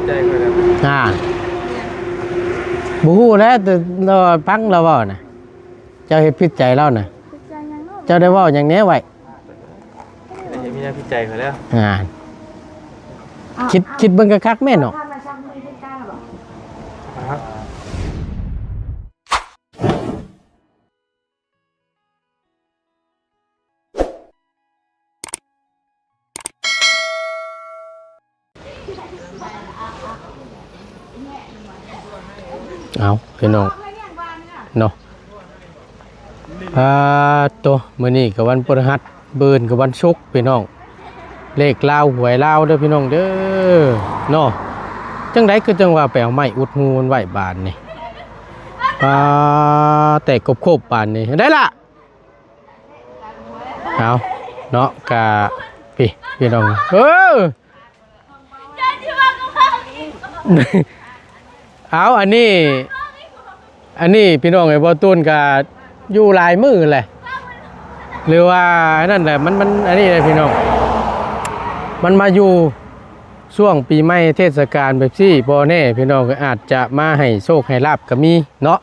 ອ່າ ບໍ່ຮູ້ແຫຼະ ແຕ່ລາວຟັງລາວເວົ້ານະ ເຈົ້າເຮັດຜິດໃຈລາວນະ ເຈົ້າໄດ້ເວົ້າຫຍັງແດ່ໄວ້? ມີແນວຜິດໃຈຂ້ອຍແລ້ວ ອ່າ ຄິດ ຄິດເບິ່ງຄັກໆແມ່ນເນາະ. ເອົາ ພີ່ນ້ອງເນາະ ປາດໂຕ ມື້ນີ້ກໍວັນພະຫັດ ມື້ອື່ນກໍວັນສຸກ ພີ່ນ້ອງ ເລກລາວຫວຍລາວເດີ ພີ່ນ້ອງເດີ ເນາະ. ຈັ່ງໃດຄືຈັ່ງວ່າໄປເອົາໄມ້ອຸດຮູມັນໄວ້ບາດນີ້ ປາດ ແຕກໂຄບໆບາດນີ້ ໄດ້ລະ. ເອົາເນາະ ກະ ພີ່ ພີ່ນ້ອງ ເອີ ເອົາ ອັນນີ້ ອັນນີ້ ພີ່ນ້ອງເອີຍ ບໍ່ຕູນກະຢູ່ຫຼາຍມື້ແຫຼະ ຫຼືວ່າອັນນັ້ນແຫຼະ ມັນ ມັນ ອັນນີ້ແຫຼະ ພີ່ນ້ອງ ມັນມາຢູ່ຊ່ວງປີໃໝ່ ເທດສະການແບບຊີ້ ບໍ່ແນ່ ພີ່ນ້ອງ ອາດຈະມາໃຫ້ໂຊກໃຫ້ລາບກໍມີເນາະ.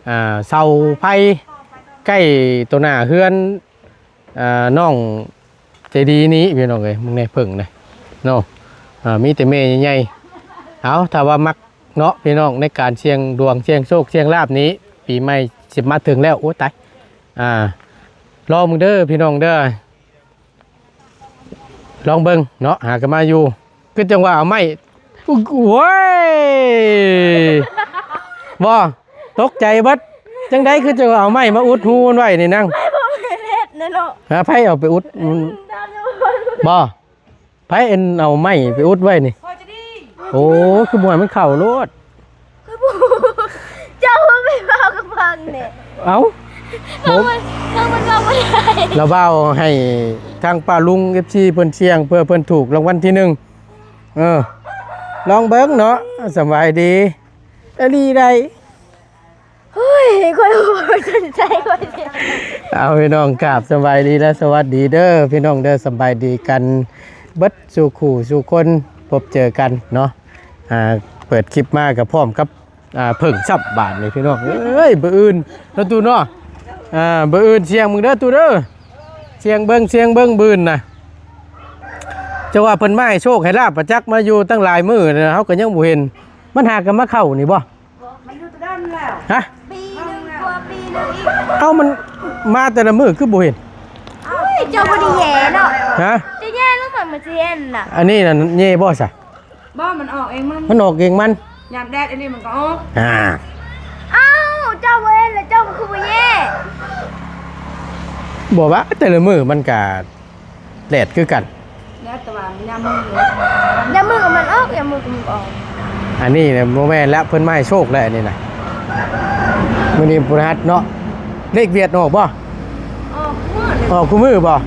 ອ່າ ເສົາໄຟໃກ້ຕໍ່ໜ້າເຮືອນ ອ່າ ນ້ອງໃຈດີນີ້ ພີ່ນ້ອງເອີຍ ເບິ່ງແດ່ເຜິ້ງນະເນາະ ອ່າ ມີແຕ່ແມ່ໃຫຍ່ໆ. ເອົາ ຖ້າວ່າມັກເນາະ ພີ່ນ້ອງ ໃນການສ່ຽງດວງ ສ່ຽງໂຊກ ສ່ຽງລາບນີ້ ປີໃໝ່ຊິມາເຖິງແລ້ວ ໂອ້ ຕາຍ ອ່າ ລອງເບິ່ງເດີ ພີ່ນ້ອງເດີ. ລອງເບິ່ງເນາະ ຫາກັນມາຢູ່ ຄືຈັ່ງວ່າເອົາໄມ້ ໂອ້ຍ ບໍ່ ຕົກໃຈເບິດ ຈັ່ງໃດຄືຈັ່ງວ່າເອົາໄມ້ມາອຸດຮູມັນໄວ້ນີ້ນາງ ໄປບໍ່ແມ່ນເຮັດແນ່ເນາະ ຫາໃຜເອົາໄປອຸດ ບໍ່ ໃຜເອົາໄມ້ໄປອຸດໄວ້ນີ້ ໂອ້ ຄືບໍ່ໃຫ້ມັນເຂົ້າໂລດ. ຄືບໍ່ ເຈົ້າໄປເວົ້າກັບເພິ່ນແດ່ ເອົ້າ ເພິ່ນ ເພິ່ນເວົ້າບໍ່ໄດ້ ລະເວົ້າໃຫ້ທາງປ້າລຸງ ເອັຟຊີ ເພິ່ນສ່ຽງ ເພື່ອເພິ່ນຖືກລາງວັນທີໜຶ່ງ ເອີ ລອງເບິ່ງເນາະ. ສະບາຍດີ ອີ່ຫຼີໃດ ໂອ້ຍ ຂ້ອຍຫົວຈົນໃຈຂ້ອຍ ເອົາ ພີ່ນ້ອງ ກາບສະບາຍດີ ແລະ ສະຫວັດດີເດີ ພີ່ນ້ອງເດີ ສະບາຍດີກັນເບິດສູ່ຄູ່ສູ່ຄົນ ພົບເຈີກັນເນາະ. ອ່າ ເປີດຄລິບມາກໍພ້ອມກັບ ອ່າ ເຜິ້ງຊ້ຳບາດນີ້ ພີ່ນ້ອງເອີຍ. ມື້ອື່ນເນາະ ຕູ້ເນາະ ອ່າ ມື້ອື່ນສ່ຽງເບິ່ງເດີ ຕູ້ເດີ ສ່ຽງເບິ່ງ ສ່ຽງເບິ່ງ ມື້ອື່ນນະ ຈະວ່າເພິ່ນມາໃຫ້ໂຊກໃຫ້ລາບປະຈັກ ມາຢູ່ຕັ້ງຫຼາຍມື້ແລ້ວ ເຮົາກໍຍັງບໍ່ເຫັນ ມັນຫາກໍມາເຂົ້ານີ້ບໍ່? ມັນຢູ່ແຕ່ດົນແລ້ວ ຮະ ປີໜຶ່ງກວ່າປີໜຶ່ງອີກ ເອົ້າ ມັນມາແຕ່ລະມື້ຄືບໍ່ເຫັນ? ໂອ້ຍ ເຈົ້າບໍ່ໄດ້ແຍ່ເນາະ ຮະ ເຈົ້າແຍ່ລົງໄປ ມັນຊິເຫັນນະ ອັນນີ້ນະແຍ່ບໍ່ຊະ? ບໍ່ ມັນອອກເອງມັນ ມັນອອກເອງມັນ ຍາມແດດອັນນີ້ມັນກໍອອກ ອ່າ ເອົ້າ ເຈົ້າບໍ່ເຫັນແລ້ວເຈົ້າກໍຄືບໍ່ແຍ່ ບໍ່ວ່າແຕ່ລະມື້ມັນກະແດດຄືກັນ ແດດ ແຕ່ວ່າຍາມມື້ ຍາມມື້ກໍມັນອອກ ຍາມມື້ກໍມັນອອກ ອັນນີ້ນະບໍ່ແມ່ນແລ້ວ ເພິ່ນມາໃຫ້ໂຊກແລ້ວ ອັນນີ້ນະ ມື້ນີ້ພະຫັດເນາະ ເລກວຽດອອກບໍ່? ອອກມື້ ອອກຄູ່ມື້ບໍ່?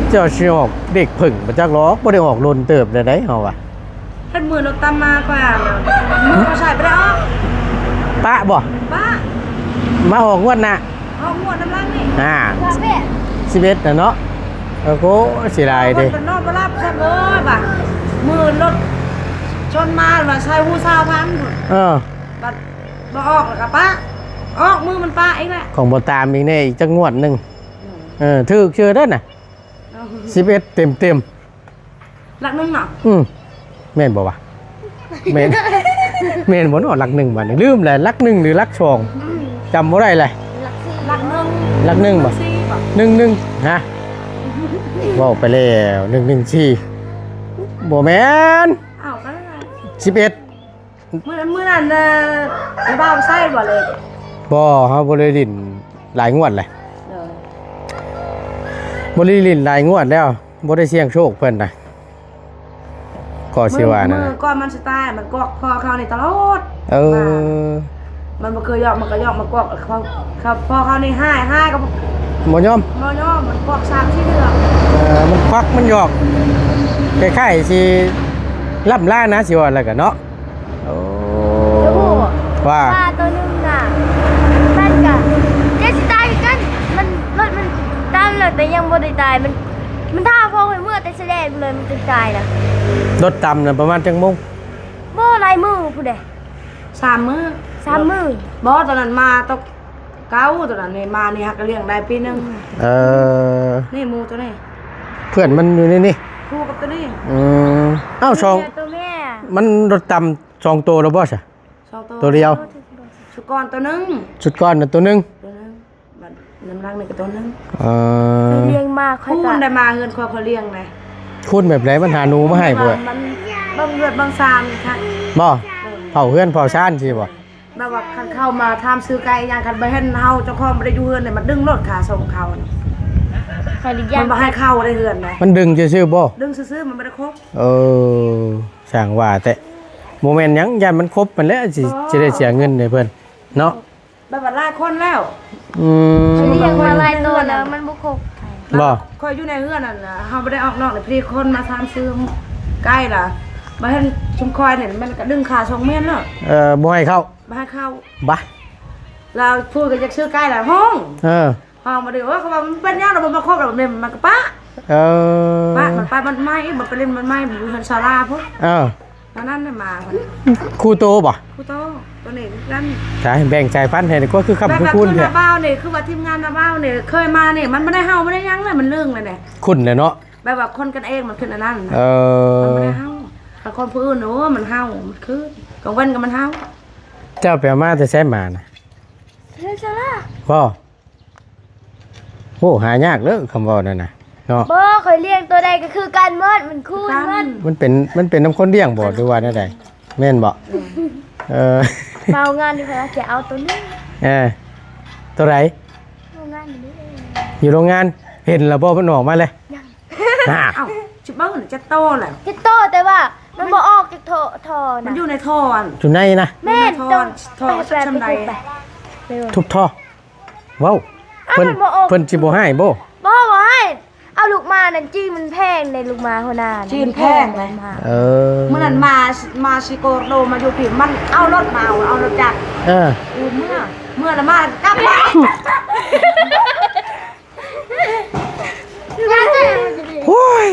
ເຈົ້າຊິອອກເລກເຜິ້ງບໍ່ຈັກຫຼອກ ບໍ່ໄດ້ອອກດົນເຕີບແລ້ວໃດ ເຮົາວ່າ ເພິ່ນມື້ລົດຕຳມາກວ່າ ມື້ເຂົາໃຊ້ບໍ່ໄດ້ອອກ ປະບໍ່? ປະ ມາອອກງວດໜ້າ ອອກງວດນຳຫຼັງນີ້ ອ່າ ສິບເອັດນະເນາະ ໂອ້ໂຫ ເສຍດາຍເດ້ ເພິ່ນກໍນອນບໍ່ຫຼັບຊ້ຳເອີຍ ວ່າມື້ລົດຊົນມາວ່າໃຊ້ຫູຊາວພັນພຸ້ນ ເອີ ບັດ ບໍ່ອອກແລ້ວກໍປະ ອອກມື້ມັນປະອີກແຫຼະ ຂອງບໍ່ຕາມອີກແນ່ ອີກຈັກງວດໜຶ່ງ ເອີ ຖືກເຊື່ອເດີນະ ເອົາ ສິບເອັດເຕັມໆ ຫຼັກໜຶ່ງເນາະ ອືມ ແມ່ນບໍ່ວະ? ແມ່ນ ແມ່ນບໍ່ເນາະ? ຫຼັກໜຶ່ງບາດນີ້ລືມແຫຼະ ຫຼັກໜຶ່ງຫຼືຫຼັກສອງ ອືມ ຈຳບໍ່ໄດ້ແຫຼະ ຫຼັກສີ່ ຫຼັກໜຶ່ງ ຫຼັກໜຶ່ງບໍ່? ສີ່ບໍ່? ໜຶ່ງໜຶ່ງ ຮະ ເວົ້າໄປແລ້ວ ໜຶ່ງໜຶ່ງສີ່ ບໍ່ແມ່ນ ອ້າວ ກໍນັ້ນແຫຼະ ສິບເອັດ ມື້ນັ້ນ ມື້ນັ້ນ ເອີ ໄອ້ບ່າວໃຊ້ບໍ່ເລີຍ? ບໍ່ ເຮົາບໍ່ໄດ້ຫຼິ້ນຫຼາຍງວດແຫຼະ ໂດຍ ບໍ່ໄດ້ຫຼິ້ນຫຼາຍງວດແລ້ວ ບໍ່ໄດ້ສ່ຽງໂຊກເພິ່ນນະ ກໍຊິວ່ານັ້ນ ມື້ກ່ອນມັນຊິຕາຍ ມັນກວກພໍ່ເຂົານີ້ຕະຫຼອດ ເອີ ມັນບໍ່ເຄີຍຢອກ ມັນກໍຢອກ ມັນກວກ ເຂົາ ເຂົາ ພໍ່ເຂົານີ້ຮ້າຍ ຮ້າຍກໍບໍ່ຍອມ ບໍ່ຍອມ ມັນກວກສາມສີ່ເທື່ອ ເອີ ມັນຄວັກ ມັນຢອກ ຄ້າຍໆຊິລ້ຳລານະ ຊິວ່າແລ້ວກໍເນາະ ໂອ້ ເຈົ້າຮູ້ບໍ່ ວ່າ ປາໂຕໜຶ່ງນະ ມັນກະ ເຈົ້າຊິຕາຍຄືກັນ ມັນ ລົດມັນຕາມແລ້ວ ແຕ່ຍັງບໍ່ໄດ້ຕາຍ ມັນ ມັນຖ້າພໍ່ຂ້ອຍເມືອແຕ່ສະແດງເລີຍ ມັນຈຶ່ງຕາຍນະ ລົດຕຳນະປະມານຈັກໂມງ? ຫຼາຍມື້ພຸ້ນເດ້ ສາມມື້ ສາມມື້ ບໍ່ ຕອນນັ້ນມາຕອນເກົ່າ ຕອນນັ້ນນີ້ມານີ້ຫາກະລ້ຽງໄດ້ປີໜຶ່ງ ເອີ ນີ້ໝູ່ໂຕນີ້ ເພື່ອນມັນຢູ່ໃນນີ້ ຄູ່ກັບໂຕນີ້ ອືມ ເອົ້າ ສອງ ໂຕແມ່ ມັນລົດຕ່ຳສອງໂຕແລ້ວບໍ່ຊະ? ສອງໂຕ ໂຕດຽວ ຊຸດກ່ອນໂຕໜຶ່ງ ຊຸດກ່ອນນະໂຕໜຶ່ງ ໂຕໜຶ່ງ ບັດນຳຫຼັງນີ້ກະໂຕໜຶ່ງ ເອີ ຂ້ອຍລ້ຽງມາ ຂ້ອຍກະ ຄູນໄດ້ມາເຮືອນຂ້ອຍ ຂ້ອຍລ້ຽງໄດ້ ຄູນແບບໃດ? ມັນຫາໜູມາໃຫ້ບໍ່? ມັນເບິ່ງເຮືອນເບິ່ງຊານນີ້ຄ່ະ ບໍ່? ເອີ ເຝົ້າເຮືອນເຝົ້າຊານຊີ້ບໍ່? ແບບວ່າຄັນເຂົາມາຖາມຊື້ໄກ່ຫຍັງ ຄັນບໍ່ເຫັນເຮົາເຈົ້າຂອງບໍ່ໄດ້ຢູ່ເຮືອນນີ້ ມັນດຶງໂລດຄ່າສົ່ງເຂົານີ້ ມັນບໍ່ໃຫ້ເຂົ້າໃນເຮືອນໃດ ມັນດຶງຊື່ໆບໍ່? ດຶງຊື່ໆ ມັນບໍ່ໄດ້ຄົບ ເອີ ຊ່າງວ່າແທ້ ບໍ່ແມ່ນຫຍັງ ຢ້ານມັນຄົບຫັ້ນແຫຼະ ຊິ ຊິໄດ້ເສຍເງິນໃຫ້ເພິ່ນເນາະ ແບບວ່າຫຼາຍຄົນແລ້ວ ອືມ ຂ້ອຍລ້ຽງມາຫຼາຍໂຕແລ້ວ ມັນບໍ່ຄົບ ບໍ່ ຂ້ອຍຢູ່ໃນເຮືອນນັ້ນນະ ເຮົາບໍ່ໄດ້ອອກນອກນີ້ ພໍດີຄົນມາຖາມຊື້ໄກ່ລະ ບໍ່ເຫັນຊຸມຂ້ອຍນີ້ ມັນກະດຶງຄ່າສົ່ງແມ່ນເນາະ ເອີ ບໍ່ໃຫ້ເຂົ້າ ບໍ່ໃຫ້ເຂົ້າ ບາ ລາວຜູ້ກະຢາກຊື້ໄກ່ລະຮ້ອງ ເອີ ເຮົາບໍ່ໄດ້ ໂອ້ຍ ເຂົາວ່າມັນເປັນຫຍັງລະ ບໍ່ມາຄົບລະ ແມ່ນມັນກະປະ ເອີ ປະ ມັນໄປ ມັນໄມ້ ມັນໄປຫຼິ້ນມັນໄມ້ຢູ່ເຮືອນສາລາພຸ້ນ ເອີ ຕອນນັ້ນນະມາ ຄູ່ໂຕບໍ່? ຄູ່ໂຕ ໂຕນີ້ຄືກັນ ໃຊ່ ແບ່ງສາຍພັນໃຫ້ກວ່າຄືຄ້ຳຄືຄູນແທ້ ໜ້າບ່າວນີ້ ຄືວ່າທີມງານໜ້າບ່າວນີ້ ເຄີຍມານີ້ ມັນບໍ່ໄດ້ເຫົ່າບໍ່ໄດ້ຫຍັງເລີຍ ມັນລຶ້ງເລີຍແດ່ ຄຸ້ນແຫຼະເນາະ ແບບວ່າຄົນກັນເອງມັນຄືອັນນັ້ນ ເອີ ມັນບໍ່ໄດ້ເຫົ່າ ຄັນຄົນຜູ້ອື່ນ ໂອ້ ມັນເຫົ່າ ມັນຄືນ ກາງເວັນກະມັນເຫົ່າ ເຈົ້າໄປເອົາມາແຕ່ໃສໝານະ? ເຮືອນສາລາ ບໍ່ ໂອ້ ຫາຍາກເດີ ຄຳເວົ້ານັ້ນນະເນາະ ບໍ່ ຂ້ອຍລ້ຽງໂຕໃດກະຄືກັນໝົດ ມັນຄູນໝົດ ມັນເປັນ ມັນເປັນນຳຄົນລ້ຽງບໍ່ ຫຼືວ່າແນວໃດ ແມ່ນບໍ່? ເອີ ເວົ້າງານນີ້ ຂ້ອຍວ່າຈະເອົາໂຕໜຶ່ງ ເອີ ໂຕໃດ? ໂຮງງານຢູ່ນີ້ ຢູ່ໂຮງງານ ເຫັນລະບໍ່ ມັນອອກມາແລ້ວ? ຍັງ ເອົ້າ ຊິເບິ່ງຈັກໂຕແລ້ວ ຈັກໂຕ ແຕ່ວ່າມັນບໍ່ອອກຈັກທໍ່ ທໍ່ນະ ມັນຢູ່ໃນທໍ່ ຢູ່ໃນນະ ແມ່ນ ຢູ່ໃນທໍ່ ທໍ່ຊຳໃດ ທຸບທໍ່ ເວົ້າ ເພິ່ນ ເພິ່ນຊິບໍ່ຮ້າຍບໍ່? ບໍ່ ບໍ່ຮ້າຍ ເອົາລູກໝານັ້ນຈີນ ມັນແພງເດ້ ລູກໝາຫົວໜ້າ ຈີນແພງເດ້ ເອີ ມື້ນັ້ນມາ ມາຊິໂກໂດ ມາຢູ່ພີ້ ມັນເອົາລົດມາ ເອົາ ເອົາລົດຈັກ ເອີ ເມືອ ເມືອລະມາກັບມາ ໂອ້ຍ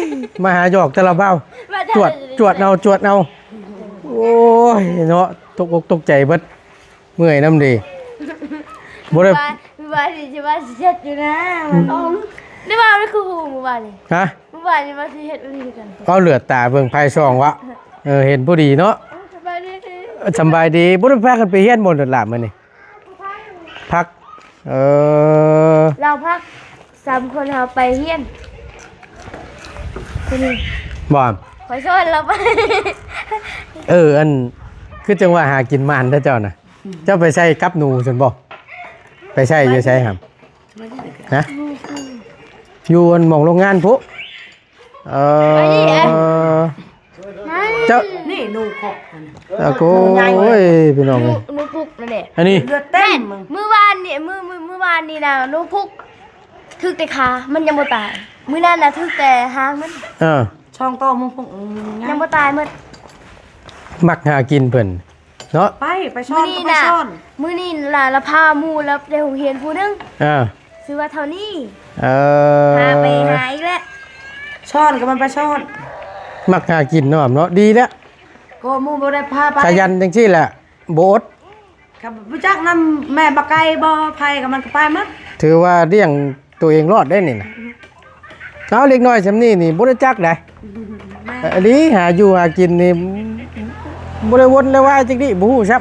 ມາຫາຫຍອກແຕ່ລະບ່າວ ມາ ຈວດ ຈວດເອົາ ຈວດເອົາ ໂອ້ຍເນາະ ຕົກອົກຕົກໃຈເບິດ ເມື່ອຍນຳເດ ບໍ່ໄດ້ ມື້ວານນີ້ຊິວ່າຊິເຊັດຢູ່ນະ ອືມ ມື້ວານນີ້ຄືຮູ້ມື້ວານນີ້ ຮະ ມື້ວານນີ້ວ່າຊິເຮັດອີ່ຫຍັງກັນ ເອົາເຫຼືອດຕາເບິ່ງໄຟສ່ອງວະ ເອີ ເຫັນພໍດີເນາະ ສະບາຍດີ ເອີ ສະບາຍດີ ບໍ່ໄດ້ພາກັນໄປຮຽນບໍ່ລະມື້ນີ້ ພັກ ເອີ ລາວພັກ ສາມຄົນເຮົາໄປຮຽນ ບໍ່ ຂ້ອຍສອນລາວໄປ ເອີ ອັນ ຄືຈັ່ງວ່າຫາກິນໝານແທ້ເຈົ້ານະ ເຈົ້າໄປໃສ່ກັບໜູຊັ້ນບໍ່? ໄປໃສ່ຢູ່ໃສຫຳ? ຮະ? ຢູ່ອັນໝ່ອງໂຮງງານພຸ້ນ ເອີ ເຈົ້າ ນີ້ໜູຄົບ ໂອ້ຍ ພີ່ນ້ອງເອີຍ ໜູ ໜູພຸກນັ້ນແຫຼະ ອັນນີ້ ເລືອດເຕັມ ມື້ວານນີ້ ມື້ ມື້ ມື້ວານນີ້ນະ ໜູພຸກ ຖືກແຕ່ຂາ ມັນຍັງບໍ່ຕາຍ ມື້ນັ້ນນະຖືກແຕ່ຫາງມັນ ເອີ ສອງໂຕ ໜູພຸກ ອືມ ຍັງບໍ່ຕາຍໝົດ ມັກຫາກິນເພິ່ນ ເນາະ ໄປ ໄປສອນ ມື້ນີ້ນະ ໄປສອນ ມື້ນີ້ລະ ລະພາໝູ່ລະໄປໂຮງຮຽນຜູ້ໜຶ່ງ ເອີ ຊື່ວ່າເທົ່ານີ້ ເອີ ພາໄປຫາອີກແລ້ວ ສອນກະມັນໄປສອນ ມັກຫາກິນເນາະ ເນາະ ດີແລ້ວ ກະໝູ່ບໍ່ໄດ້ພາໄປ ຂະຫຍັນຈັ່ງຊີ້ແຫຼະ ບໍ່ອົດ ກະບໍ່ຈັກນຳແມ່ບັກໄກ່ບໍ່ ໃຜກະມັນກະໄປໝົດ ຖືວ່າລ້ຽງ ໂຕເອງລອດໄດ້ນີ້ນະ ເອົາ ເດັກນ້ອຍຊ່ຳນີ້ນີ້ບໍ່ໄດ້ຈັກໃດ ແມ່ນ ອີ່ຫຼີ ຫາຢູ່ຫາກິນນີ້ບໍ່ໄດ້ວົນໄດ້ວາຍຈັກນີ້ ບໍ່ຮູ້ຊ້ຳ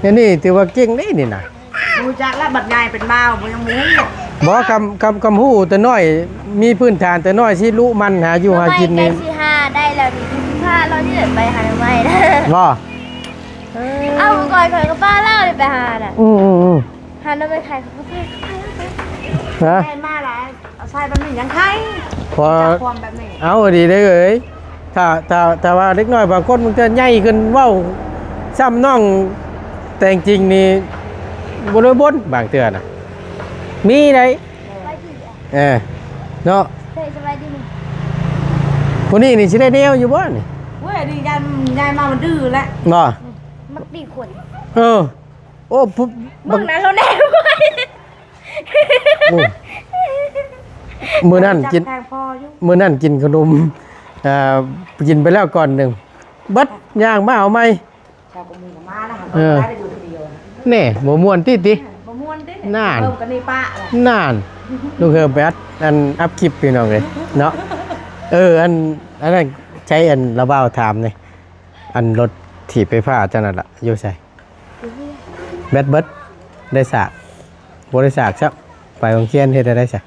ແນວນີ້ຖືວ່າເກັ່ງເດ້ນີ້ນະ ບໍ່ຮູ້ຈັກລະ ບັດໃຫຍ່ເປັນບ່າວບໍ່ ຍັງບໍ່ຮູ້ ບໍ່ ຄຳ ຄຳ ຄຳຮູ້ແຕ່ນ້ອຍ ມີພື້ນຖານແຕ່ນ້ອຍ ຊິລຸໝັ່ນຫາຢູ່ຫາກິນນີ້ ໄປຊິຫາໄດ້ແລ້ວນີ້ ຊິພາລາວນີ້ແຫຼະໄປຫາໜໍ່ໄມ້ນະ ບໍ່ ເອີ ເອົາ ມື້ກ່ອນຂ້ອຍກະພາລາວນີ້ໄປຫານະ ອືມໆໆ ຫາໜໍ່ໄມ້ໄຂ່ ຮະ ໄຂ່ມາຫຼາຍ ເອົາໃສ່ແບບນີ້ຍັງໄຂ່ ພໍ ຄວາມແບບນີ້ ເອົາ ດີເດ້ເອີຍ ຖ້າ ຖ້າ ຖ້າວ່າເດັກນ້ອຍບາງຄົນບາງເທື່ອໃຫຍ່ຂຶ້ນເວົ້າຊ້ຳນ້ອງແຕ່ງຈິງນີ້ ບໍ່ໄດ້ບົນບາງເທື່ອນະ ມີໄດ໋ ເອີ ເນາະ ເອີ ສະບາຍດີ ຜູ້ນີ້ນີ້ຊິໄດ້ແນວຢູ່ບໍ່ນີ້ ໂອ້ຍ ອັນນີ້ຍາຍ ຍາຍມາມັນດື້ແລ້ວ ບໍ່ ມັກຕີຄົນ ເອີ ໂອ້ ຜູ້ ເບິ່ງໜ້າລາວແດ່ ໂອ້ ມື້ນັ້ນກິນ ແພງພໍຢູ່ ມື້ນັ້ນກິນຂະໜົມ ເອີ ກິນໄປແລ້ວກ່ອນໜຶ່ງ ເບິດ ຍ່າງມາເອົາໃໝ່. ຊາວກວ່າໝູ່ກໍມາແລ້ວ ເອີ ໄດ້ຢູ່ຜູ້ດຽວ. ແນ່ ບໍ່ມ່ວນຕິຕິ ບໍ່ມ່ວນຕິ ນັ້ນ ເອີ ກໍນີ້ປະແຫຼະ ນັ້ນ ລຸງເຮີມໄປອັດ ອັນ ອັບຄລິບພີ່ນ້ອງເອີຍເນາະ. ເອີ ອັນ ອັນນັ້ນໃຊ້ ອັນລາວບ່າວຖາມນີ້ ອັນລົດຖີບໄຟຟ້າເຈົ້ານັ້ນລະ ຢູ່ໃສ? ແບັດເບິດ ໄດ້ສາກ ບໍ່ໄດ້ສາກຊ້ຳ ໄປໂຮງຮຽນເຮັດແນວໃດຊະ?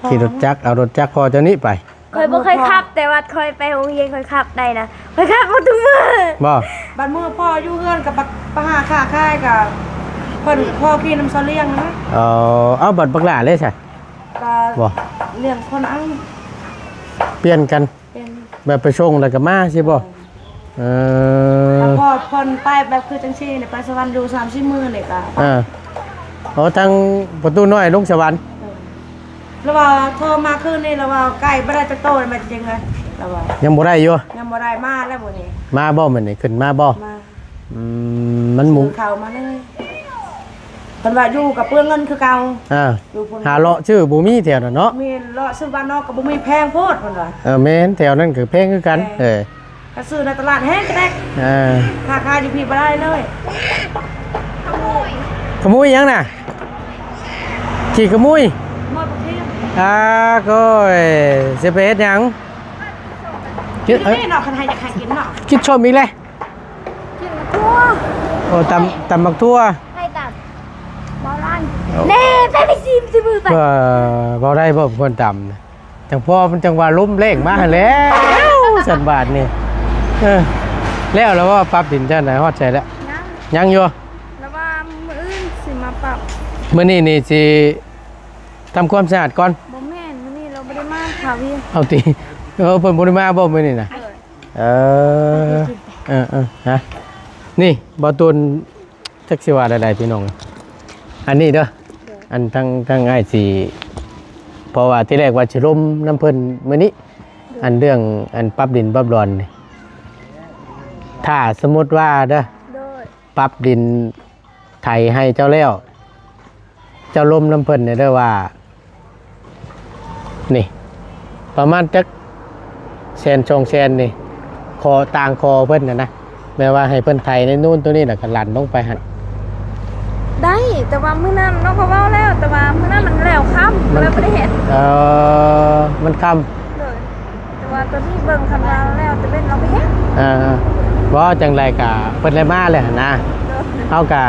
ຂີ່ລົດຈັກ ເອົາລົດຈັກພໍ່ເຈົ້ານີ້ໄປ. ຂ້ອຍບໍ່ເຄີຍຂັບ ແຕ່ວ່າຂ້ອຍໄປໂຮງຮຽນຂ້ອຍຂັບໄດ້ນະ ຂ້ອຍຂັບໝົດທຸກມື້. ບໍ່? ບັດມື້ພໍ່ຢູ່ເຮືອນກໍໄປຫາຄ້າຂາຍ ກໍເພິ່ນຂໍຂີ່ນຳຊາວລ້ຽງນະ. ເອີ ເອົາ ບັດບັກຫຼ້າເລີຍຊະ? ກໍລ້ຽງຄົນເອົາ ປ່ຽນກັນ. ແບບໄປສົ່ງແລ້ວກໍມາຊີ້ບໍ່? ເອີ ເອີ ຖ້າພໍ່ເພິ່ນໄປແບບຄືຈັ່ງຊີ້ນີ້ ໄປສະຫວັນຢູ່ສາມສີ່ມື້ນີ້ກໍ ເອີ ໂອ້ ທາງປະຕູນ້ອຍລົງສະຫວັນ. ເອີ ລາວວ່າໂທມາຄືນນີ້ ລາວວ່າໄກ່ບໍ່ໄດ້ຈັກໂຕແມ່ນຈິງເລີຍ ລາວວ່າຍັງບໍ່ໄດ້ຢູ່ ຍັງບໍ່ໄດ້ ມາແລ້ວມື້ນີ້. ມາບໍ່ມື້ນີ້? ຂຶ້ນມາບໍ່? ມາ. ອືມ ມັນໝູ່ ຊື້ເຂົ້າມາເລີຍ ເພິ່ນວ່າຢູ່ກໍເປືອງເງິນຄືເກົ່າ. ອ່າ ຢູ່ພຸ້ນ ຫາເລາະຊື້ບໍ່ມີແຖວນັ້ນເນາະ. ແມ່ນ ເລາະຊື້ບ້ານນອກກໍບໍ່ມີ ແພງໂພດເພິ່ນວ່າ. ເອີ ແມ່ນ ແຖວນັ້ນກໍແພງຄືກັນ. ເອີ ເອີ ຖ້າຊື້ໃນຕະຫຼາດແຮງກະແດກ. ເອີ ຖ້າຂາຍຢູ່ພີ້ບໍ່ໄດ້ເລີຍ. ຂະມຸຍຫຍັງນະ? ຂີ້ຂະມຸຍ. ໝົດບັກເທຍ. ອ່າ ໂອ້ຍ ຊິໄປເຮັດຫຍັງ? ກິນ ເອີ ນີ້ເນາະ ຄັນໃຫ້ຢາກໃຫ້ກິນເນາະ. ກິນສົ້ມອີກແລ້ວ. ກິນໝາກຖົ່ວ. ໂອ້ ຕຳ ຕຳໝາກຖົ່ວ. ໃຜຕຳ? ເບົາລ້ານ. ໂອ້ ແນ່ ໄປ ໄປຊີມຊິມືໄປ. ເອີ ເວົ້າໄດ້ບໍ່ ເປັນຄົນຕຳນະ? ຈັ່ງພໍມັນຈັ່ງວ່າລົມແລງມາຫັ້ນແຫຼ້ວ ສັນບາດນີ້. ເອີ ແລ້ວລະວ່າປັບດິນຈັ່ງໃດ ຮອດໃສແລ້ວ? ຍັງ ຍັງຢູ່. ລະວ່າມື້ອື່ນຊິມາປັບ. ມື້ນີ້ນີ້ຊິທຳຄວາມສະອາດກ່ອນ. ບໍ່ແມ່ນ ມື້ນີ້ລາວບໍ່ໄດ້ມາ ຄາວຽນ. ເອົາຕິ ເອີ ເພິ່ນບໍ່ໄດ້ມາບໍ່ມື້ນີ້ນະ? ເອີ ເອີ ເອີ ເອີ ຮະ ນີ້ ບໍ່ຕູນ ຈັກຊິວ່າແນວໃດພີ່ນ້ອງ. ອັນນີ້ເດີ ອັນທາງ ທາງອ້າຍຊິ ເພາະວ່າທີແລກວ່າຊິລົມນຳເພິ່ນມື້ນີ້ ອັນເລື່ອງ ອັນປັບດິນປັບດອນນີ້ ຖ້າສົມມຸດວ່າເດີ ໂດຍ ປັບດິນໄຖໃຫ້ເຈົ້າແລ້ວ ເຈົ້າລົມນຳເພິ່ນແດ່ເດີວ່າ ນີ້ ປະມານຈັກແສນສອງແສນນີ້ ຂໍ ຕ່າງຂໍເພິ່ນຫັ້ນນະ ແບບວ່າໃຫ້ເພິ່ນໄຖໃນນູ້ນໂຕນີ້ ແລ້ວກໍຫຼັ່ນລົງໄປຫັ້ນ. ໄດ້ ແຕ່ວ່າມື້ນັ້ນເນາະ ເຂົາເວົ້າແລ້ວ ແຕ່ວ່າມື້ນັ້ນມັນແລ້ວຄ່ຳ ມັນ ເລີຍບໍ່ໄດ້ເຮັດ. ເອີ ມັນຄ່ຳ. ໂດຍ. ແຕ່ວ່າຕອນນີ້ເບິ່ງຄັນວ່າແລ້ວແຕ່ເວັນເຮົາໄປເຮັດ. ເອີ ບໍ່ ຈັ່ງໃດກະເພິ່ນໄດ້ມາແລ້ວຫັ້ນນະ. ໂດຍ. ເຮົາກະ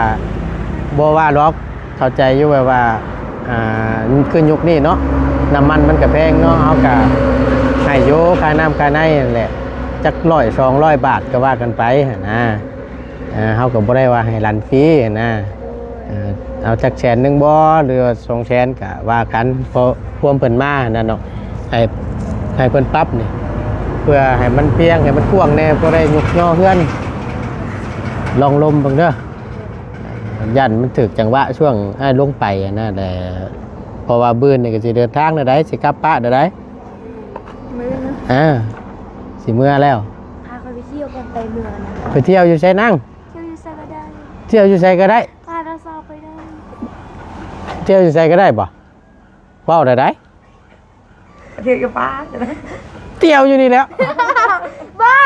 ບໍ່ວ່າດອກ ເຂົ້າໃຈຢູ່ ແບບວ່າ ອ່າ ຄືຍຸກນີ້ເນາະ ນ້ຳມັນມັນກະແພງເນາະ ເຮົາກະໃຫ້ຢູ່ ຄ່ານ້ຳຄ່າໃນຫັ້ນແຫຼະ ຈັກຮ້ອຍສອງຮ້ອຍບາດກະວ່າກັນໄປຫັ້ນນະ. ເອີ ເຮົາກໍບໍ່ໄດ້ວ່າໃຫ້ຫຼັ່ນຟຣີຫັ້ນນະ. ເອີ ເອົາຈັກແສນໜຶ່ງບໍ່ ຫຼືວ່າສອງແສນກະວ່າກັນ ເພາະພວມເພິ່ນມາຫັ້ນນະເນາະ ໃຫ້ ໃຫ້ເພິ່ນປັບນີ້ ເພື່ອໃຫ້ມັນພຽງ ໃຫ້ມັນກວ້າງແດ່ ພໍໄດ້ຍົກຍໍເຮືອນ. ລອງລົມເບິ່ງເດີ ຢ້ານມັນຖືກຈັງຫວະຊ່ວງອ້າຍລົງໄປຫັ້ນນະແຫຼະ ເພາະວ່າມື້ອື່ນນີ້ກໍຊິເດີນທາງແນວໃດ ຊິກັບປະແນວໃດ? ມື້ອື່ນ ອ່າ ຊິເມືອແລ້ວ. ພາຂ້ອຍໄປທ່ຽວກ່ອນ ໄປເມືອນະ. ໄປທ່ຽວຢູ່ໃສນາງ? ທ່ຽວຢູ່ໃສກໍໄດ້ ທ່ຽວຢູ່ໃສກໍໄດ້ ພານ້າສາວໄປໄດ້. ທ່ຽວຢູ່ໃສກໍໄດ້ບໍ່? ເວົ້າໄດ້ໃດ? ທ່ຽວຢູ່ປ່າ ທ່ຽວຢູ່ນີ້ແຫຼະ. ບໍ່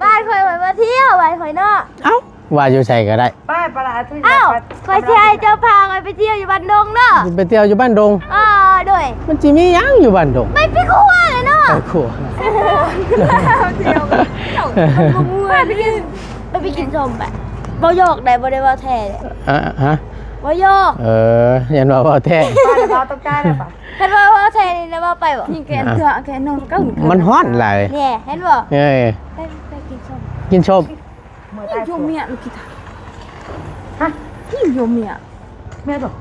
ບ້ານຂ້ອຍວ່າມາທ່ຽວ ບ້ານຂ້ອຍເນາະ. ເອົ້າ ວ່າຢູ່ໃສກໍໄດ້. ໄປ ໄປລະ ເອົ້າ ຂ້ອຍຊິໃຫ້ເຈົ້າພາຂ້ອຍໄປທ່ຽວຢູ່ບ້ານດົງເນາະ. ໄປທ່ຽວຢູ່ບ້ານດົງ? ເອີ ໂດຍ. ມັນຊິມີຫຍັງຢູ່ບ້ານດົງ? ໄປປີກຂົວແຫຼະເນາະ. ໄປຂົວ ທ່ຽວ ເຈົ້າ ໄປກິນ ໄປກິນສົ້ມໄປ. ເວົ້າຫຍອກໄດ໋ ບໍ່ໄດ້ເວົ້າແທ້ເດ້. ອະ ຮະ? ເວົ້າຫຍອກ. ເອີ ຢ້ານວ່າເວົ້າແທ້. ເວົ້າແຕ່ເວົ້າຕົກໃຈແລ້ວປະ? ຄັນວ່າເວົ້າແທ້ນີ້ລະເວົ້າໄປບໍ່? ຍິງແກນເທື່ອ ແກນອນເກົ່າ. ມັນຮ້ອນຫຼາຍ. ແນ່ ເຫັນບໍ່? ເອີ ໄປ ໄປກິນສົ້ມ ກິນສົ້ມ. ຍິງໂຍມຽ ລູກກິຕາ. ຮະ? ຍິງໂຍມຽ ແມ່ນບໍ່?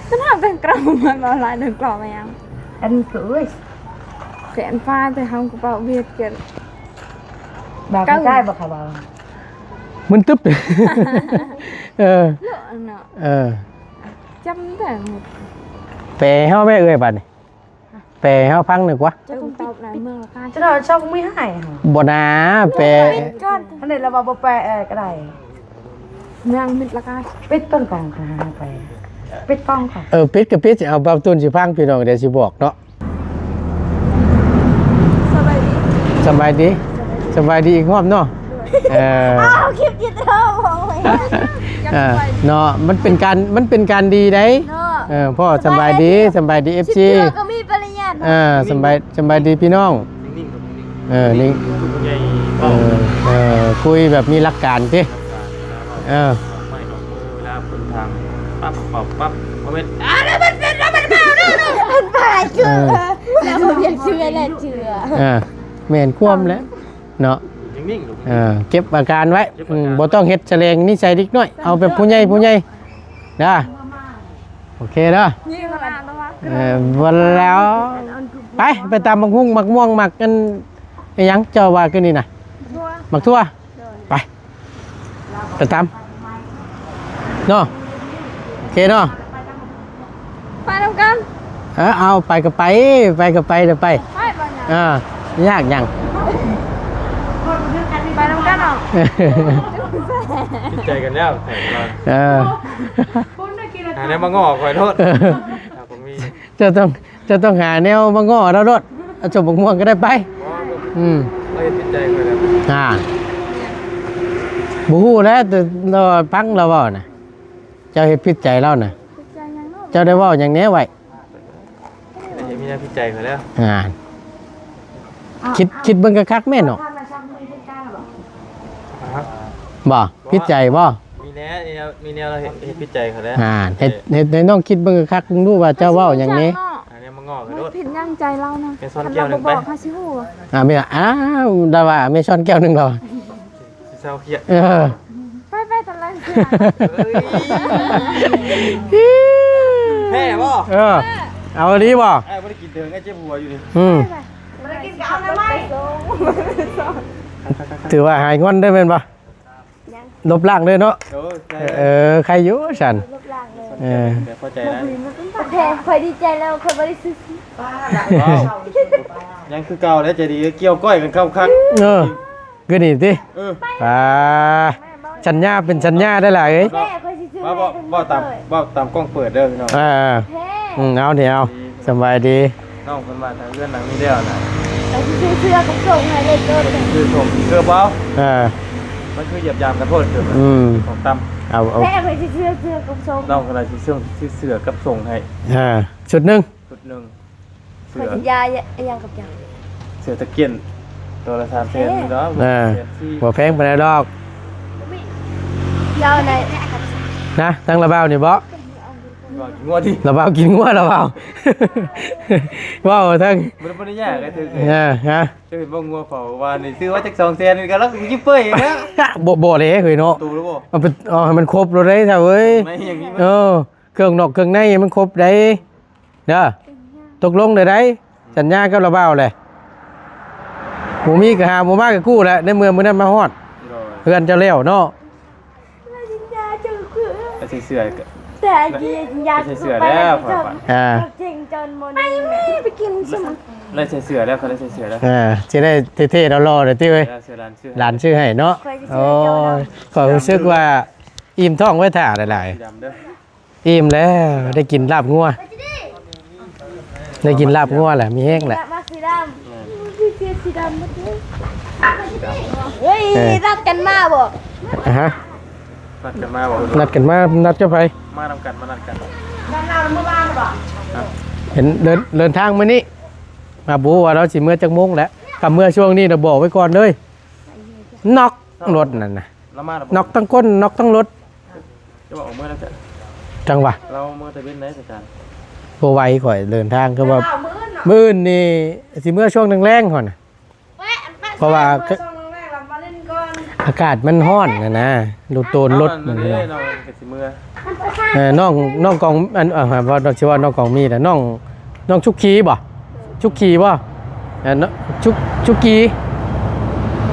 ຄັນເຮົາແຕ່ງກະເປົາ ມັນບໍ່ຫຼາຍ ແຕ່ງກະເປົາມາຫຍັງ? ອັນຄືເອີຍ ແຂນຟ້າແຕ່ເຮົາກະເປົາວຽດກັນ ບາກໃຈບໍ່ຄະເວົ້າ. ມຶນຕຶບ. ເອີ ເນາະ ເນາະ. ເອີ ຈຳໄດ້ໝົດ. ແປໃຫ້ເຮົາແມ່ເອື້ອຍບາດນີ້. ແປໃຫ້ເຮົາຟັງໜຶ່ງກວ່າ. ເຈົ້າຕ້ອງຕອບນະ ເມືອງລະກາຍ. ເຈົ້າຊອກມີໃຫ້. ບໍ່ນາ ແປ. ອັນນີ້ລະວ່າບໍ່ແປກໍໄດ້. ເມືອງມິດລະກາຍ. ປິດຕົ້ນກ້ອງຄ່ະ ຫາໄປ. ປິດກ້ອງຄ່ະ. ເອີ ປິດກໍປິດ. ເອົາ ບ່າວຕູນຊິຟັງ ພີ່ນ້ອງ ດຽວຊິບອກເນາະ. ສະບາຍດີ. ສະບາຍດີ. ສະບາຍດີອີກຮອບເນາະ. ເອີ ອ້າວ ຄລິບຕິດເລີຍ ເອີ ເນາະ ມັນເປັນການ ມັນເປັນການດີໃດ໋ ເນາະ. ເອີ ພໍ່ ສະບາຍດີ ສະບາຍດີ ສະບາຍດີ ເອັຟຊີ ເທື່ອກໍມີປະລິຍາດເນາະ. ເອີ ສະບາຍ ສະບາຍດີພີ່ນ້ອງ. ເອີ ນີ້ ເອີ ຄຸຍແບບມີຫຼັກການຕິ. ເອີ ເວລາເພິ່ນທາງປັບປັບປັບ ບໍ່ແມ່ນ ອ່າ ແລ້ວມັນເປັນ ແລ້ວມັນເວົ້າເນາະ ມັນປາຍເຈື່ອ ເອີ ແລ້ວບໍ່ຢາກເຊື່ອແຫຼະເຈື່ອ ອ່າ ແມ່ນຄວາມແຫຼະເນາະ. ເອີ ເກັບອາການໄວ້ ເກັບອາການ ອືມ ບໍ່ຕ້ອງເຮັດສະແດງນິໄສເດັກນ້ອຍ ເອົາແບບຜູ້ໃຫຍ່ ຜູ້ໃຫຍ່ ເດີ ໂອເຄເດີ. ເອີ ບໍ່ແລ້ວ ໄປ ໄປຕຳບັກຫຸ່ງ ໝາກມ່ວງ ໝາກອັນ ອີຫຍັງເຈົ້າວ່າຄືນີ້ນະ ໝາກຖົ່ວ ໄປ ໄປຕຳເນາະ. ໂອເຄເນາະ ໄປນຳກັນ. ເອີ ເອົາ ໄປກໍໄປ ໄປກໍໄປ ດຽວໄປ ໄປບໍ່ຍາກ ອ່າ ຍາກຫຍັງ ໄປນຳກັນເນາະ. ຜິດໃຈກັນແລ້ວ ເອີ ຫາແນວມາງໍ້ຂ້ອຍໂລດ ເອີ ເຈົ້າຕ້ອງ ເຈົ້າຕ້ອງຫາແນວມາງໍ້ລາວໂລດ ເອົາສົມບັກມ່ວງກໍໄດ້ໄປ. ອືມ ລາວເຮັດຜິດໃຈຂ້ອຍແລ້ວ ອ່າ ບໍ່ຮູ້ແຫຼະ ແຕ່ລາວຟັງລາວເວົ້ານະ ເຈົ້າເຮັດຜິດໃຈລາວນະ ເຈົ້າໄດ້ເວົ້າຫຍັງແດ່ໄວ້? ມີແນວຜິດໃຈຂ້ອຍແລ້ວ ອ່າ ຄິດ ຄິດເບິ່ງຄັກໆແມ່ນເນາະ ບໍ່ ຜິດໃຈບໍ່? ມີແນວ ມີແນວ ມີແນວເຮັດ ເຮັດຜິດໃຈຂ້ອຍແລ້ວ ອ່າ ເຮັດ ເຮັດໃຫ້ນ້ອງຄິດເບິ່ງຄັກໆ ເບິ່ງດູວ່າເຈົ້າເວົ້າຫຍັງນີ້ ອັນນີ້ມາງໍ້ຂ້ອຍໂລດ ຜິດຫຍັງໃຈລາວນະ ແມ່ຊ້ອນແກ້ວໜຶ່ງໄປ ຄັນລາວບໍ່ບອກເຮົາຊິຮູ້ ອ່າ ແມ່ ອ້າວ ລາວວ່າແມ່ຊ້ອນແກ້ວໜຶ່ງລາວ ຊິເຊົາຄຽດ ເອີ ໄປໆ ຕະໄລ ເອີຍ ແທ້ບໍ່? ເອີ ເອົາອີ່ຫຼີບໍ່? ອ້າຍບໍ່ໄດ້ກິນເຖິງ ອ້າຍເຈັບຫົວຢູ່ນີ້ ອືມ ໄປໆ ບໍ່ໄດ້ກິນກໍເອົາແນວໃໝ່ ຖືວ່າຫາຍງອນໄດ້ແມ່ນບໍ່? ຍັງ ລົບລ້າງເລີຍເນາະ ໂອ້ ໃຊ່ ເອີ ໃຄຢູ່ຊັ້ນ ລົບລ້າງເລີຍ ເອີ ແບບພໍໃຈນະ ໂອເຄ ຂ້ອຍດີໃຈແລ້ວ ຂ້ອຍບໍ່ໄດ້ຊື້ ຍັງຄືເກົ່າແຫຼະ ໃຈດີ ກ່ຽວກ້ອຍກັນຄັກໆ ເອີ ຄືນີ້ຕິ ເອີ ອ່າ ສັນຍາເປັນສັນຍາໄດ້ຫຼາຍເອີຍ ແທ້ ຂ້ອຍຊິຊື້ ເວົ້າ ເວົ້າຕາມ ເວົ້າຕາມກ້ອງເປີດເດີພີ່ນ້ອງ ອ່າ ແທ້ ອືມ ເອົານີ້ ເອົາ ສະບາຍດີ ນ້ອງເພິ່ນວ່າຖ້າເຮືອນຫຼັງນີ້ແລ້ວນະ ກໍຊິຊື້ເສື້ອກັບສົ້ງໃຫ້ເລີຍໂລດ ຊື້ສົ້ງເກີບເອົາ ເອີ ມັນຄືຢຽບຢາມກັນໂພດເກີບ ອືມ ຂອງຕ່ຳ ເອົາ ເອົາ ແທ້ ຂ້ອຍຊິຊື້ເສື້ອກັບສົ້ງ ນ້ອງກໍເລີຍຊິຊື້ ຊື້ເສື້ອກັບສົ້ງໃຫ້ ອ່າ ຊຸດໜຶ່ງ ຊຸດໜຶ່ງ ເສື້ອ ຂ້ອຍຊິຢາ ອີຫຍັງກັບເຈົ້າ ເສື້ອຕະກຽນ ຕົວລະສາມແສນ ເອີ ດອກ ເອີ ບໍ່ແພງປານໃດດອກ ເຈົ້າໄດ້ ນະ ທາງລາວບ່າວນີ້ບໍ? ວ່າກິນງົວຕິ ລາວບ່າວກິນງົວ ລາວບ່າວ ເວົ້າທັງ ບໍ່ໄດ້ ບໍ່ໄດ້ຍາກ ເອີ ຮະ ເຈົ້າເຫັນບໍ່ ງົວເຝົ້າວ່ານີ້ ຊື້ມາຈັກສອງແສນນີ້ກໍລາວກໍຍິບເປີຍອີກແລ້ວ ບໍ່ ບໍ່ເດ້ເຮີ້ຍເນາະ ໂຕແລ້ວບໍ່? ເອົາໄປ ເອົາໃຫ້ມັນຄົບໂລດເດ້ຊະເອີຍ ເອີ ເຄື່ອງນອກເຄື່ອງໃນໃຫ້ມັນຄົບໄດ໋ ເດີ ຕົກລົງແລ້ວໃດ໋ ສັນຍາກັບລາວບ່າວແຫຼະ ບໍ່ມີກໍຫາ ບໍ່ມາກໍກູ້ແຫຼະ ໃນເມື່ອມື້ນັ້ນມາຮອດ ໂດຍ ເຮືອນເຈົ້າແລ້ວເນາະ ໃສ່ເສື້ອ ແຕ່ກິນຢາ ໃສ່ເສື້ອແລ້ວ ອ່າ ເກັ່ງຈົນບໍ່ໄດ້ ໄປແມ່ ໄປກິນຊະ ໄດ້ໃສ່ເສື້ອແລ້ວ ເຂົາໄດ້ໃສ່ເສື້ອແລ້ວ ອ່າ ຊິໄດ້ເທ່ໆ ຫຼໍ່ໆ ເດ້ຕິເວີຍ ເສື້ອຫຼານຊື້ໃຫ້ ຫຼານຊື້ໃຫ້ເນາະ ໂອ້ຍ ຂ້ອຍຮູ້ສຶກວ່າອີ່ມທ້ອງໄວ້ຖ້າຫຼາຍໆ ສີດຳເດີ ອີ່ມແລ້ວ ໄດ້ກິນລາບງົວ ໄດ້ກິນລາບງົວແຫຼະ ມີແຮງແຫຼະ ລາບມາສີດຳ ແມ່ນ ເສື້ອສີດຳ ເຮີ້ຍ ເອີ ນັດກັນມາບໍ່? ອະຮະ ນັດກັນມາບໍ່? ນັດກັນມາ ນັດກັບໃຜ? ມານຳກັນ ມານັດກັນ ເຫັນເດີນ ເດີນທາງມື້ນີ້ ມາບໍ່ຮູ້ວ່າລາວຊິເມືອຈັກໂມງແຫຼະ ຄັນເມືອຊ່ວງນີ້ນະ ບອກໄວ້ກ່ອນເລີຍ ນັອກລົດນັ້ນນະ ລາວມາແລ້ວບໍ່? ນັອກທັງຄົນ ນັອກທັງລົດ ຈະວ່າອອກເມືອແລ້ວ ຈັ່ງຫວະ ລາວເມືອແຕ່ເວັນໃດ ອາຈານ ບໍ່ໄຫວ ຂ້ອຍເດີນທາງ ຄືວ່າ ມື້ອື່ນນີ້ຊິເມືອຊ່ວງແລງໆ ຫັ້ນນະ ເພາະວ່າ ອາກາດມັນຮ້ອນຫັ້ນນະ ໂຕນລົດ ເອົາ ມັນ ເຮົາກໍຊິເມືອ ເອີ ນ້ອງ ນ້ອງກອງ ອັນ ເອີ ວ່າ ຊິວ່ານ້ອງກອງມີແຫຼະ ນ້ອງ ນ້ອງຊຸກຄີບໍ່? ຊຸກຄີບໍ່? ເອີ ຊຸກ ຊຸກກີ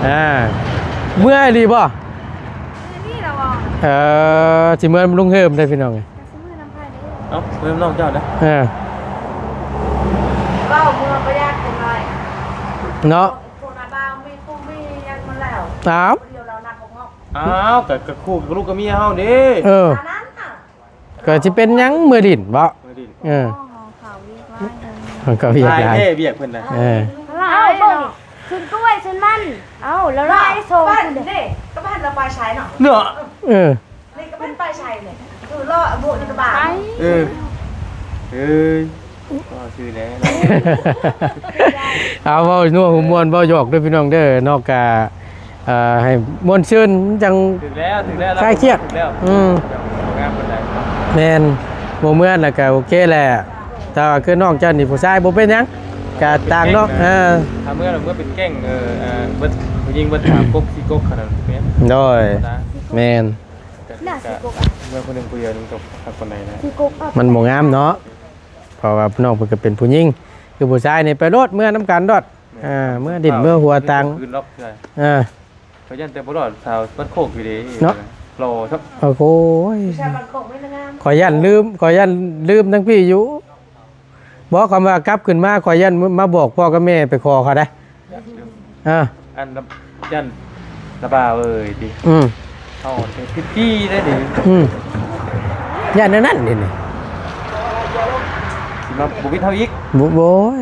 ອ່າ ເມື່ອຍອີ່ຫຼີບໍ່? ເອີ ຊິເມືອນຳລຸງເຮີມເດ້ພີ່ນ້ອງ ເອົ້າ ເມືອນຳນ້ອງເຈົ້າເດ້ ເອີ ເວົ້າເມືອບໍ່ຢາກເປັນໄວ ເນາະ ຜູ້ນາບ່າວມີຜູ້ມີຫຍັງມາແລ້ວ ອ້າວ ດຽວລາວນັດບໍ່ອອກ ອ້າວ ກະ ກະຄູ່ກັບລູກກັບເມຍເຮົາເດ້ ເອີ ອັນນັ້ນນະ ກໍຊິເປັນຫຍັງ ເມືອດິນເບາະ ເມືອດິນ ເອີ ຂອງເຂົາວຽກຫຼາຍ ຂອງເຂົາວຽກຫຼາຍ ຫຼາຍເດ້ວຽກເພິ່ນນະ ເອີ ຫຼາຍເນາະ ສວນກ້ວຍສວນມັນ ເອົ້າ ລະລາຍສອງ ບ້ານເດ້ ກໍບ້ານລະປາຍໄຊເນາະ ເນາະ ເອີ ນີ້ກໍເປັນປາຍໄຊນີ້ ຄືເລາະໂບະນະບາ ເອີ ເອີຍ ກໍຊື່ແຫຼະ ເອົາ ເວົ້ານົວຫົວມ່ວນ ເວົ້າຫຍອກເດີພີ່ນ້ອງເດີເນາະ ກະ ເອີ ໃຫ້ມ່ວນຊື່ນ ມັນຈັ່ງ ຖືກແລ້ວ ຖືກແລ້ວ ຄາຍຄຽດ ຖືກແລ້ວ ອືມ ງາມປານໃດ ແມ່ນ ບໍ່ເມືອນລະກະໂອເຄແຫຼະ ແຕ່ວ່າຄືນ້ອງເຈົ້ານີ້ຜູ້ຊາຍບໍ່ເປັນຫຍັງ ກະຕ່າງເນາະ ເອີ ຖ້າເມືອລະເມືອເປັນແກ້ງ ເອີ ເອີ ເບິດ ຜູ້ຍິງເບິດສາມກົກສີ່ກົກຂະໜາດແມ່ນ ໂດຍ ແມ່ນ ເມືອຜູ້ໜຶ່ງຜູ້ດຽວນີ້ກໍຄັກປານໃດນະ ມັນບໍ່ງາມເນາະ ເພາະວ່ານ້ອງເພິ່ນກໍເປັນຜູ້ຍິງ ຄືຜູ້ຊາຍນີ້ໄປໂລດ ເມືອນຳກັນໂລດ ແມ່ນ ອ່າ ເມືອດິ້ນເມືອຫົວຕ່າງ ຄືນອກເທື່ອ ອ່າ ຂ້ອຍຢ້ານແຕ່ບໍ່ລອດ ສາວບ້ານໂຄກຢູ່ເດ້ເນາະ ຫຼໍ່ຊະ ໂອ້ຍ ຜູ້ຊາຍບ້ານໂຄກມີແຕ່ງາມ ຂ້ອຍຢ້ານລືມ ຂ້ອຍຢ້ານລືມທັງພີ້ຢູ່ ບໍ່ ຄຳວ່າກັບຂຶ້ນມາ ຂ້ອຍຢ້ານມາບອກພໍ່ກັບແມ່ໄປຂໍເຂົາໄດ໋ ອ່າ ອັນ ຢ້ານລະບ່າວເອີຍຕິ ອືມ ເຮົາຕິດປີ້ໄດ້ນີ້ ອືມ ຢ້ານແນວນັ້ນເດນີ້ ຊິມາບໍ່ວິດເຮົາອີກ ໂອ້ຍ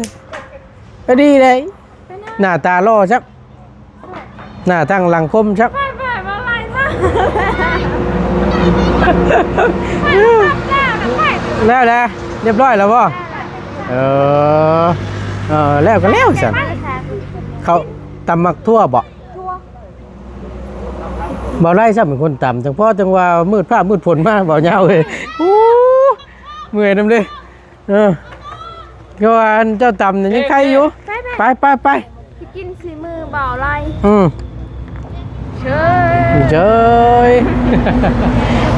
ກໍດີເດ້ ໜ້າຕາຫຼໍ່ຊະ ໜ້າທັງຫຼັງຄົມຊະ ແລ້ວແຫຼະ ຮຽບຮ້ອຍແລ້ວບໍ່? ເອີ ເອີ ແລ້ວກໍແລ້ວຊັ້ນ ເຂົາຕຳໝາກຖົ່ວບໍ່? ບໍ່ໄດ້ຊ້ຳເປັນຄົນຕຳ ຈັ່ງພໍຈັ່ງວ່າມືດຟ້າມືດຝົນມາ ເວົ້າຍາວເອີຍ ໂອ້ ເມື່ອຍນຳເດ້. ເອີ ຄືວ່າອັນເຈົ້າຕຳນີ້ຍັງໄຄຢູ່ ໄປໆ ໄປໄປໄປ ໄປກິນສີມືບ່າວໄລ ອືມ ເຊີຍ ເຊີຍ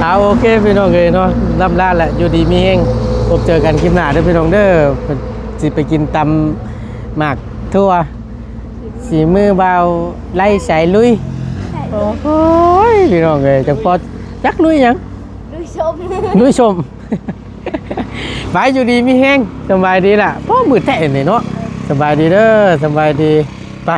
ເອົາ ໂອເຄພີ່ນ້ອງເອີຍເນາະ ລ່ຳລາແຫຼະ ຢູ່ດີມີແຮງ ພົບເຈີກັນຄລິບໜ້າເດີພີ່ນ້ອງເດີ ຊິໄປກິນຕຳໝາກຖົ່ວ ສີມືບ່າວໄລສາຍລຸຍ ໂອ້ຍ ພີ່ນ້ອງເອີຍ ຈັກພໍ ຈັກລຸຍຫຍັງ ລຸຍຊົມ ລຸຍຊົມ. ໄປ ຢູ່ດີມີແຮງ ສະບາຍດີລະ ພໍມືດແທ້ນີ້ເນາະ ສະບາຍດີເດີ ສະບາຍດີ ໄປ